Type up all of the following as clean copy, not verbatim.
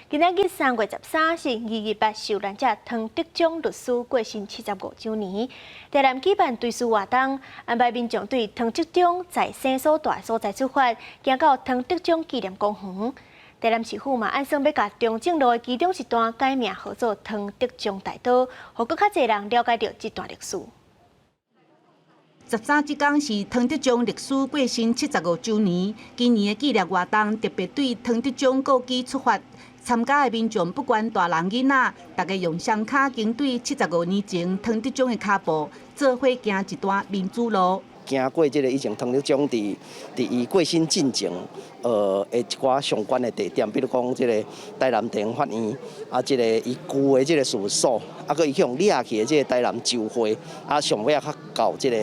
今仔日3月13是228受難者湯德章律師過身75週年。台南舉辦追思活動，安排民眾對湯德章在生所蹛所在出發，行到湯德章紀念公園。台南市府嘛，按算欲共中正路的其中一段改名號做湯德章大道，予閣較濟人了解著這段歷史。十三這工是湯德章律師過身75週年，今年的紀念活動特別對湯德章故居出發。參加的民眾不管大人囡仔，大家用雙跤跟對75年前湯德章的跤步，做伙行一段民主路。行過這个以前湯德章佇伊過身進前，的一寡相關的地點，比如講這个台南地方法院，啊，這个伊舊的這个事務所，啊，閣伊去予掠去的這个台南州會，啊，上尾仔較到這个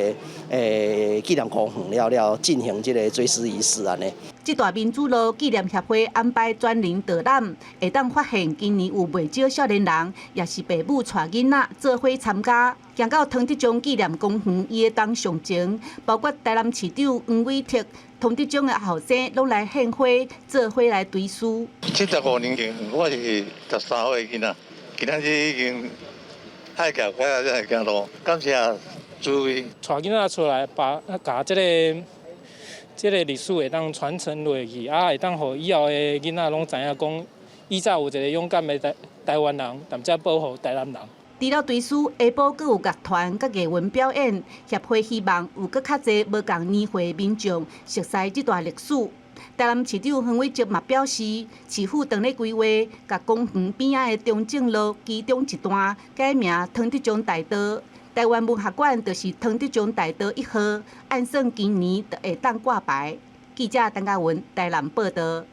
紀念公園了了，進行這个追思儀式按呢。這段民主路紀念協會安排專人導覽，會當發現今年有袂少少年人，也是爸母帶囡仔做伙參加。行到湯德章紀念公園，伊會當上前，包括台南市長黃偉哲、湯德章的後生，攏來獻花，做伙來追思。75年前，我是13歲囡仔，今仔日已經海峽開啊，才會行路，感謝諸位。帶囡仔出來，把共這个歷史會當傳承落去，啊，會當予以後的囡仔攏知影講，以前有一个勇敢的台灣人，踮遮保護台南人。除了追思，下晡閣有樂團佮藝文表演。協會希望有閣較濟無仝年歲民眾熟悉這段歷史。台南市長黃偉哲嘛表示，市府正咧規劃，共公園邊仔的中正路其中一段改名湯德章大道。台灣文學館就是湯德章大道1號，按算今年就會當掛牌。記者陳嘉文台南報道。